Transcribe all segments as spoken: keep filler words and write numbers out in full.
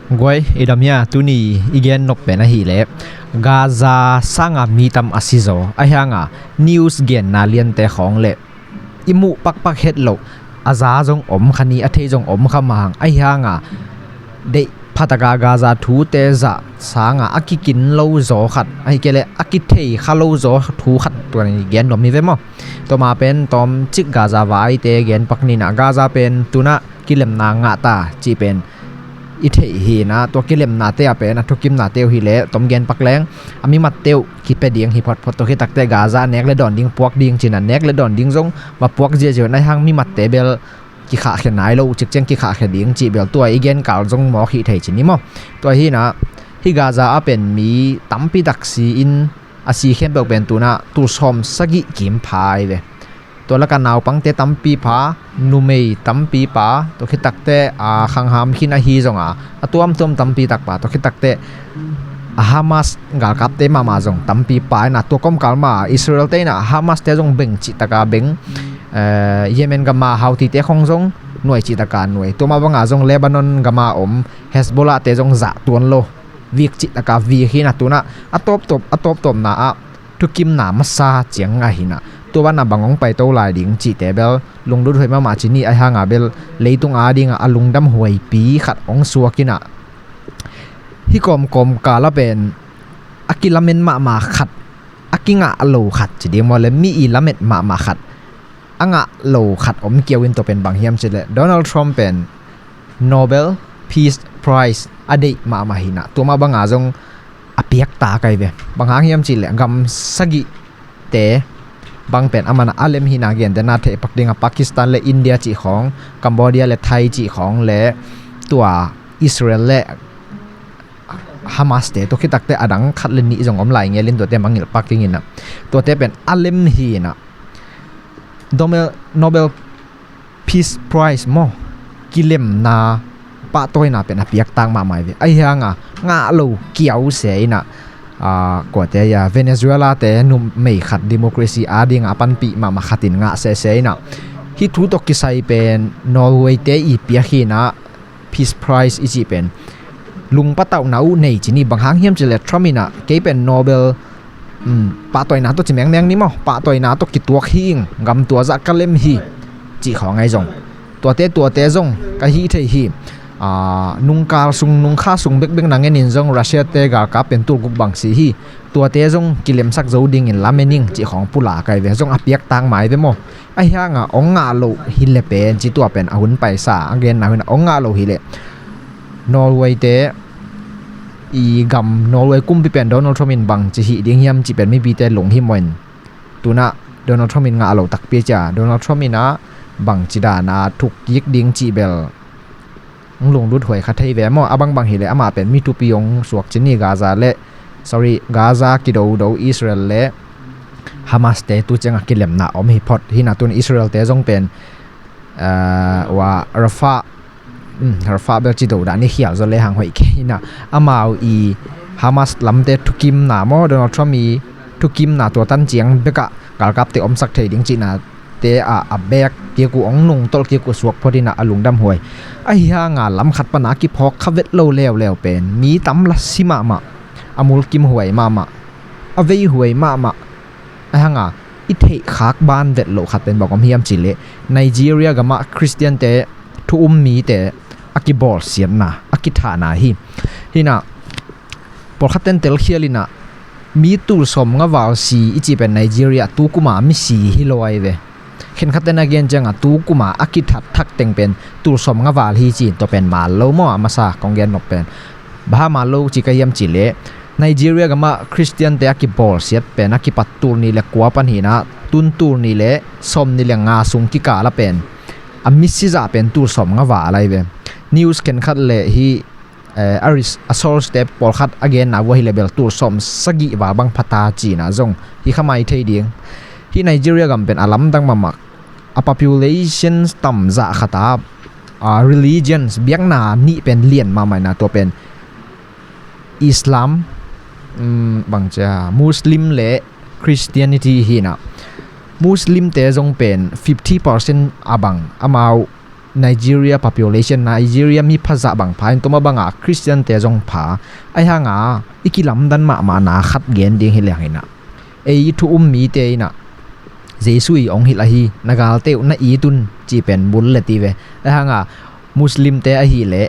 Guai, i dam hia? Tuni i gen nop pen ahih leh Gaza sanga mi tam a si zaw, ahi hanga news genna liante khawng le i muh pakpak het loh a za zong om kha ni, a thei zong om kha mah hang, ahi hanga deih phataka Gaza thute zah sanga a kikin lo zaw khat, ahi kei leh a kithei kha lo zaw thu khat tua i gen nuam hi ve maw. Tua mah pen tawmcik Gaza vaite gen pak ni. Gaza pen tunah kilemna ngah ta cih pen i theih hi. Tua kilemnate ah pen a thukimnate uh hi leh tom gen pak leng, a mimatte uh kipia ding hi photphot. Tua khit takteh Gaza a nek le dawn ding, puak ding ci-in a nek le dawn ding zong va puak ziahziah in, ahi hang mimatte bel kikhahkhia nai lo uh, cikciang kikhahkhia ding cih bel tua i gen kal zong mawk hi thei ci ni maw. Tua hi. Hih Gaza ah pen mi tampi tak si-in, a si khempeuh pen tunah tul sawm sagih kim pha ahi ve. Tua lakah naupangte tampi pha, numei tampi pha, tua khit takteh a khangham khin ahi zonga a tuamtuam tampi tak pha, tua khit takteh a Hamas galkapte mahmah zong tampi pha in, tua kawmkal mah Israel-te in Hamas-te zong beng cih taka beng, eh, Yemen gama Houthi-te khawng zong nuai cih taka nuai, tua mah banga zong Lebanon gama om Hezbollah-te zong zah tuan lo, vik cih taka vik hi. Tunah a tawptawp, a tawptawpna ah thukimna masa ciang ngah hi. Tua banah bang hong paito lai ding cihte bel lunglut huai mahmah ci ni, ahi hanga bel leitung adinga a lungdam huaipi khat hong suak in, hih kawmkawm kal ah pen a kilamen mahmah khat, a kingah lo khat ci ding maw le, mi i lamet mahmah khat, a ngah lo khat om kiau in, tua pen bang hiam cih leh Donald Trump pen Nobel Peace Prize a deih mahmah hi. Tua mah banga zong a piak ta ahi ve. Bang hang hiam cih leh gam sagihte bang pen aman a lem hi. Gentehna theih pak dinga Pakistan le India cih khawng, Cambodia le Thai cih khawng le tua Israel le Hamas-te, tua khit takteh a dang khat le nih zong om lai ngel in, tuate mangngilh pak ding in, tuate pen a lem hi. Nobel, Nobel Peace Prize maw, kilemna pahtawina pen a piak tak mahmah hi ve. Ahi hanga ngah lo kiau se in, ah, kuate, ah, Venezuela-te numei khat, democracy adinga a panpih mahmah khat in ngah sese in, hih thu tawh kisai pen Norway-te i piak hi. Peace Prize i cih pen lungpatauhna uh nei ci ni. Bang hang hiam cih leh Trump in, kei pen Nobel, um, pahtawina tawh ci mengmeng ni maw, pahtawina tawh kituak hi ing, gam tua zah ka lem hi, cih khawng ahi zong, tuate, tuate zong ka hih thei hi. Ah, nungkal sung, nungkha sung bekbek nangen in zong Russia-te galkap pen tulkuk bang si hi. Tuate zong kilemsak zo dingin lamen ing cih khawng pulak ahi ve. Zong a piak tak mah ahi ve maw. Ahi hanga hong ngah lo hi leh pen, ci tua pen a hun paisa a genna hun a hong ngah lo hi leh Norway-te i gam, Norway kumpi pen Donald Trump in bangci hih ding hiam cih pen mipite lunghimawh in, tunah Donald Trump in ngah lo takpi cia, Donald Trump in bangci dana thukkik ding cih bel hong lunglut huai kha thei ve maw. A bangbang hi leh amah pen mi thupi hong suak ci ni. Gaza le, sorry, Gaza kidodo Israel le Hamas-te tu cianga kilemna om hi phot hi. Tun Israel-te zong pen, ah, ua Rafah, um, Rafah bel ci do dah ni, khial zaw lehang hoih kei hi. Amau i Hamas lamte thukimna maw, Donald Trump i thukimna tua tan ciang bekah galkapte omsak thei ding cihna te a, a bek kik uh, hong nungtolh kik uh suak phot in a lungdam huai. Ahi hanga lam khat pana a kiphawk kha vet lo leuleu pen mi tam la si mahmah, a mulkim huai mahmah, a vei huai mahmah. Ahi hanga i theih khak ban vet loh khat pen bang om hiam cih leh Nigeria gamah Christian-te, thu um mite a kibawlsiatna, a kithahna hi. Hi na, pawlkhat ten telkhial in, mi tul sawmnga val si i cih pen Nigeria tu kuma mi si hi lo ahi ve. Khenkhat ten a gen cianga tu kuma a kithat thak teng pen tul sawmnga val hi ci-in, tua pen mal lo maw, a masa kong gen nop pen. Bang hang mal lo ci ka hiam cih leh Nigeria gamah Christian-te a kibawlsiat pen a kipat tul nih le kua pan hi na, tun tul nih le sawmnih le nga sung kikal a pen a mi si zah pen tul sawmnga val ahi ve. News khenkhat le hi, eh, a ris-, a source-te pawlkhat a genna uh ahi leh bel tul sawmsagih val bang pha ta cihna zong hi kha mai thei ding. Hih Nigeria gam pen a lamdang mahmah, a population tam zah khat a, a religions, biakna nih pen lian mahmah in, tua pen Islam, um, bang cia, Muslim le Christianity hi na. Muslim-te zong pen fifty percent a bang, amau Nigeria population, Nigeria mi phazah bang pha in, tua mah banga Christian te zong pha. Ahi hanga i kilamdan mahmahna khat gen ding hi leng hi na, ei thu um mite in ah Jesu i ong hilh ahi, na galte uh na it un cih pen bul le ti ve. Ahi hanga Muslim te ahih leh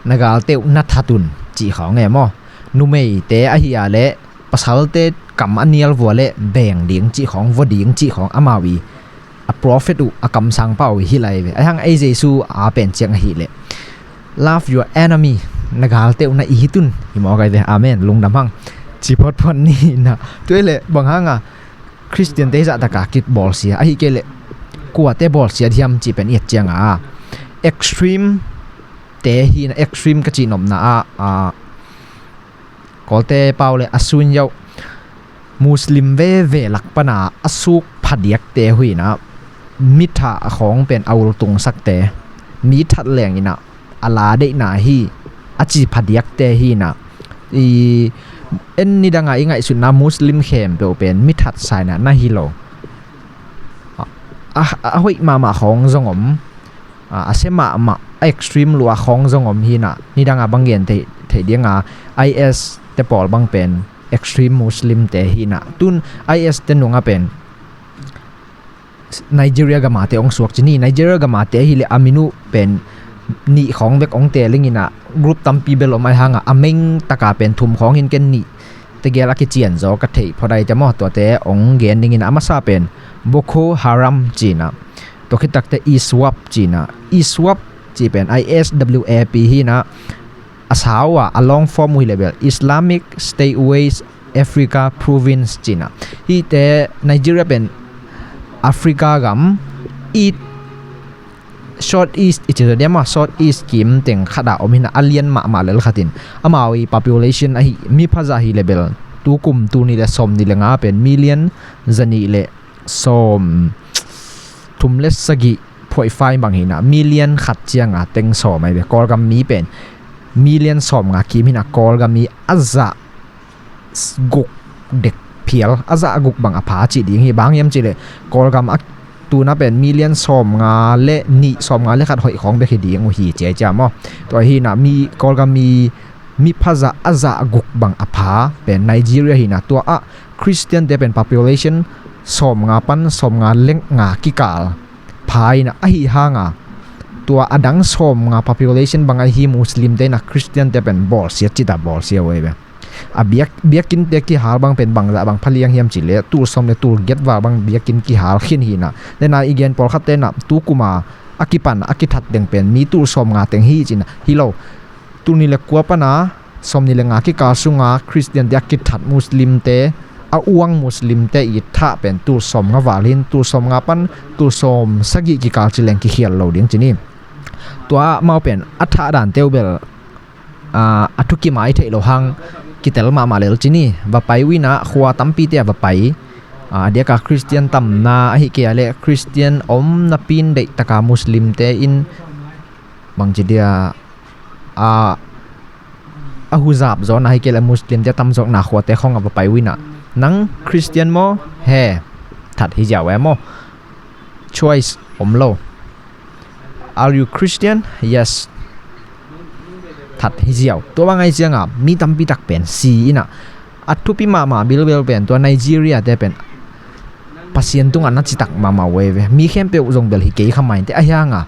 na galte uh na that un cih khawng e maw. Numeite ahih a leh pasalte kam a nial vua leh beng ding cih khawng, vua ding cih khawng, amau i a prophet uh, a kamsangpa uh i hilh ahi ve. Ahi hang ei Jesu a pen ciang ahih leh, "Love your enemy," na galte uh na it un, hi mawk ahi ve. Amen. Lungdam hang. Ci photphot ni na. Tua leh bang hanga Christian te zah taka kibawlsia, ahih kei leh kuate bawlsia hiam cih pen i et cianga, extreme te hi na, extreme ka cihnopna ah, ah, Kawlte pau le a sun yauh, Muslim veve lak pana a suk phadiakte uh hi na, mi thah khawng pen a ultungsakte, mi that leng in ah a la deihna hi, a ci phadiakte hi na. I en nidanga i ngaihsutna Muslim khempeuh pen mi that sa in ah na hi lo. A, a, a hoih mahmah khawng zong om, a, a sia mahmah, a extreme lua khawng zong om hi na, nidanga bang gen theih, theih dinga, I S te pawl bang pen extreme Muslim te hi na. Tun I S te nunga pen Nigeria gama te ong suak ci ni. Nigeria gama te ahih leh a min uh pen nih khawng bek ong teel ing in ah, group tampi bel om ahi hanga, a main taka pen thum khawng hi in, ken nih tegel a kician zaw ka theih phot ahi te maw. Tuate ong gen ding in ah, a masa pen Boko Haram ci na, tua khit takte ISWAP ci na. ISWAP ci pen, I S W A P hi na, a sau a, a long form uh hi leh bel Islamic State West Africa Province ci na. Hihte Nigeria pen Africa gam, it South East i ci zaw diam a, South East kim teng khat ah om hi na, a lian mahmah lel khat in. Amau i population ahi, mi phazah hi leh bel, tu kum tul nih le sawmnih le nga pen million zanih le sawm thum le sagih point five bang hi na, million khat cianga teng sawm ahi ve. Kawlgam mi pen million sawmnga kim hi na, Kawlgam mi a zah guk dek phial, a zah guk bang a pha cih ding hi. Bang hiam cih leh Kawlgam a tuna pen million sawmnga le nih, sawmnga le khat hoih khawng bek hi ding uh hi, cia cia maw. Tua hi na, mi Kawlgam mi, mi phazah a zah guk bang a pha pen Nigeria hi na, tua ah Christian te pen population sawmnga pan sawmnga le nga kikal pha hi na. Ahi hanga tua a dang sawmnga population bang ahi Muslim te in ah Christian te pen bawlsia cita bawlsia uh ahi ve. A biak, biakinnte kihal bang pen bangzah bang pha liang hiam cih leh, tul sawm le tul giat val bang biakinn kihal khin hi na. Dena i gen pawlkhatte in ah tu kuma a kipan a kithat deng pen mi tul sawmnga teng hi ci na, hi lo. Tul nih le kua pana sawmnih le nga kikal sunga Christian te a kithat Muslim te, a uang Muslim te i thah pen tul sawmnga val hi in, tul sawmnga pan tul sawmsagih kikal ci leng kikhial lo ding ci ni. Tua amau pen a thah dante uh bel, a, a thukim a i theih loh hang kitel mahmah lel ci ni. Va pai uh in ah, khua tampite ah va pai. A, a diaka Christian tamna ahih kei a leh Christian om napi in deih taka Muslim te in bangci dia, a, a huzap zawhna ahih kei leh Muslim te a tamzawkna khuate khawng ah va pai uh in ah, "Nang Christian maw?" "He." That hi ziau e maw. Choice om lo. "Are you Christian?" "Yes." That hi ziau. Tua bang ahi cianga mi tampi tak pen si in ah, a thupi mahmah bilbel pen tua Nigeria te pen Pasian tungah na citak mahmah uh ahi ve. Mi khempeuh zong bel hi kei kha mai in teh, ahi hanga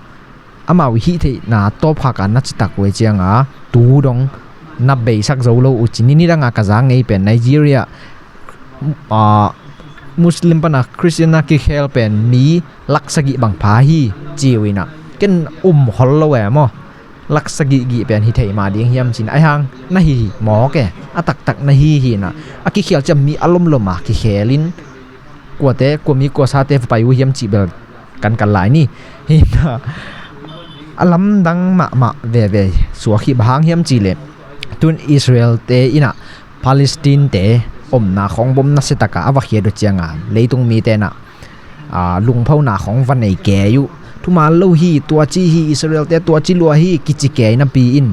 amau i hih theihna tawpkhak a na citak uh ahi cianga tu dong na beisak zo lo uh ci ni. Nidanga ka za ngei pen Nigeria, a, Muslim pana Christian a kikhel pen mi lak sagih bang pha hi ci uh in ah, ken um khol lo e maw. Lak sagih gih pen hi thei mah ding hiam ci na, ahi hang na hi mawk e, a taktak na hi hi na. A kikhel ciang mi a lomlom a kikhel in, kuate, kua mi kua sate va pai uh hiam cih bel kan kal lai ni. Hi na, a lamdang mahmah veve suak hi. Bang hang hiam cih leh tun Israel te in ah Palestine te omna khawng bom nasia taka a va khiat uh cianga leitung mite in ah, a, lungphona khawng va nei kei uh. Thuman lo hi, tua ci hi, Israel te tua ci lua hi kici kei napi in,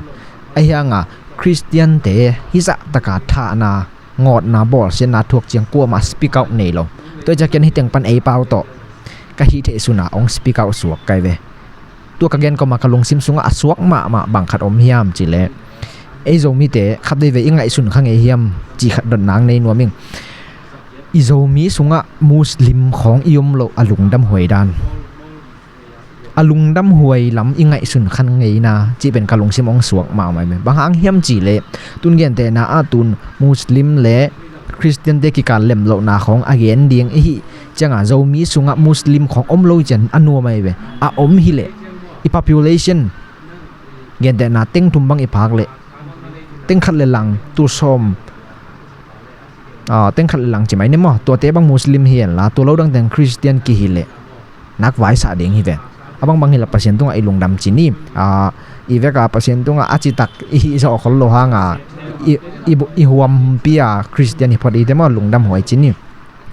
ahi hanga Christian te hizah taka thahna, ngawtna, bawlsiatna thuak ciang kuamah speak out nei lo. Tua hi ciang ken hi teng pan ei pau tawh ka hih theih suna ong speak out suak kai ve. Tua ka gen kawmah ka lungsim sungah a suak mahmah bang khat om hiam cih leh, ei Zomite khat veivei i ngaihsun kha ngei hiam cih khat dotna nei nuam ing. I Zomi sungah Muslim khawng i om loh a lungdam huai dan, a lungdam huai lam i ngaihsun kha ngeina cih pen ka lungsim hong suak mahmah hi. Bang hang hiam cih leh tun gentehna ah tun Muslim le Khristiante kikal lemlohna khawng a gen ding i hih ciangah Zomi sungah Muslim khawng om lo ciang a nuam ahi ve. A om hi leh i population gentehna teng thum bang i phak leh teng khat le lang tul sawm, ah, teng khat le lang ci mai ni maw, tuate bang Muslim hi hen la, tua lo dang teng Khristian kihi leh nak vaisah ding hi ve. A bangbang hi la Pasian tungah i lungdam ci ni. Ah, i veka Pasian tungah a citak i hih zawh khol lo hanga i, i, i huampi a Khristian hi phot i te maw, lungdam huai ci ni.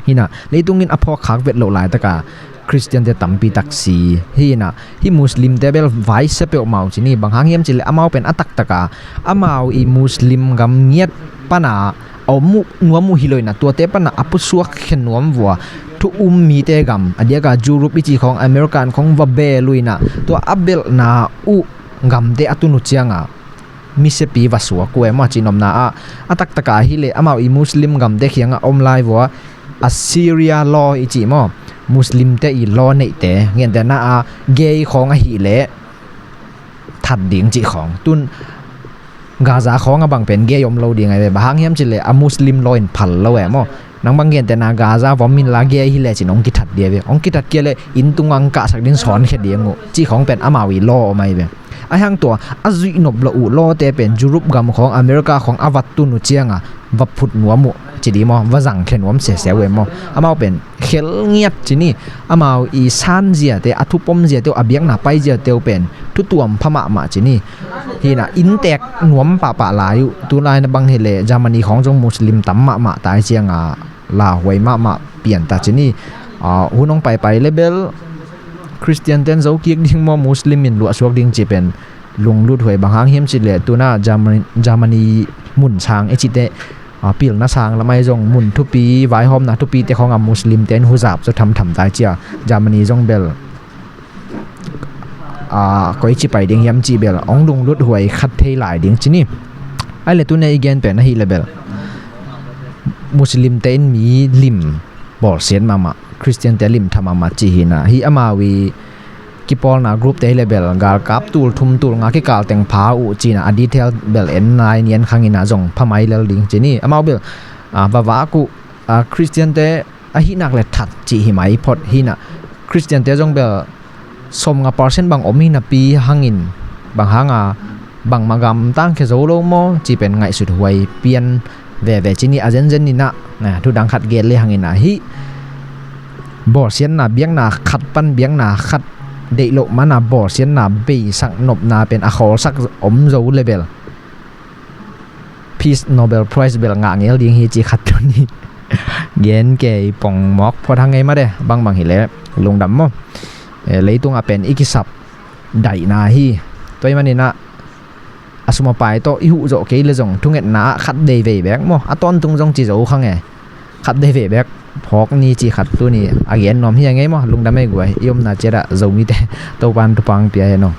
Hi na, leitungin a phawk khak vet loh laitaka Khristiante tampi tak si. Hi na, hih Muslimte bel vaisia peuhmah uh ci ni. Bang hang hiam cih leh amau pen a taktaka amau i Muslim gam ngiat pana a om uh nuam uh hi lo hi na, tuate pana a pusuak khia nuam vua thu um mite gam, a diaka Europe i cih khawng, American khawng va bel uh hi na, tua a belhna uh gamte a tun uh cianga misiapi va suak uh e maw, cihnopna ah. A taktaka hi leh amau i Muslim gamte kiangah om lai vua, Assyria law i cih maw, Muslimte i law neihte, gentehna ah gay khawng ahih leh that ding cih khawng. Tun Gaza khawng a bang pen gay om lo ding ahi ve. Bang hang hiam cih leh a Muslim law in phal lo e maw. Nang bang gentehna Gaza vom in la gay hi leh cin hong kithat ding ahi ve. Hong kithat kei leh inn tungah hong kahsak ding, sawn khia ding uh cih khawng pen amau i law om ahi ve. Ahi hang tua a zuih nop loh uh lawte pen Europe gam khawng, America khawng a va tun uh cianga va phut nuam uh ci ding maw, va zang khia nuam sese uh e maw. Amau pen khel ngiat ci ni. Amau i san ziate, a thupom ziate uh, a biakna pai ziate uh pen thutuam pha mahmah ci ni. Hi na, inntek nuam pahpah lai uh. Tulai na bang hi leh Germany khawng zong Muslim tam mahmah tai cianga lauhuai mahmah pian ta ci ni. Ah, hun hong paipai leh bel Khristianten zo kik ding maw, Muslim in luahsuak ding cih pen lunglut huai. Bang hang hiam cih leh tuna Germany, Germany mun sang e cihte, ah, pilna sang lamah zong mun thupi, vaihawmna thupite khawngah Muslimte in huzap zaw thamtham tai cia. Germany zong bel, ah, koi ci pai ding hiam cih bel hong lunglut huai khat thei lai ding ci ni. Ahih leh tuna i gen pen ahih leh bel Muslimte in mi lim bawlsiat mahmah, Khristiante lim tha mahmah ci hi na. Hih amau i kipawlna groupte hi leh bel galkap tul thum tul nga kikal teng pha uh ci na, a detail bel en lai ni, en khang in a zong pha mai lel ding ci ni. Amau bel, ah, va vak uh, ah, Khristiante ahih nak leh that cih hi mai phot hi na. Khristiante zong bel sawmnga percent bang om hi napi hangin, bang hanga bangmah gamtang khia zo lo maw cih pen ngaihsut huai pian veve ci ni. A zenzen in ah, na, thu dang khat gen lehang in ah, hih bawlsiatna, biakna khat pan biakna khat deih loh mana bawlsiatna beisak nopna pen a khawlsak om zo leh bel Peace Nobel Prize bel ngah ngel ding hi ci khat tuni gen kei pong mawk phot hang ei mah de, bangbang hi leh lungdam maw. Eh, leitungah pen i kisap daihna hi. Tua ahih manin ah a sum a pai tawh i huh zawh kei leh zong thungetna ah khat dei vei bek maw, a tawntung zong ci zo khang e. Khat dei vei bek phawk ni ci khat tuni a gen nuam hi a ngei maw. Lungdam ei guai, i omna ciat ah Zomite Topa'n thupha hong pia hen aw.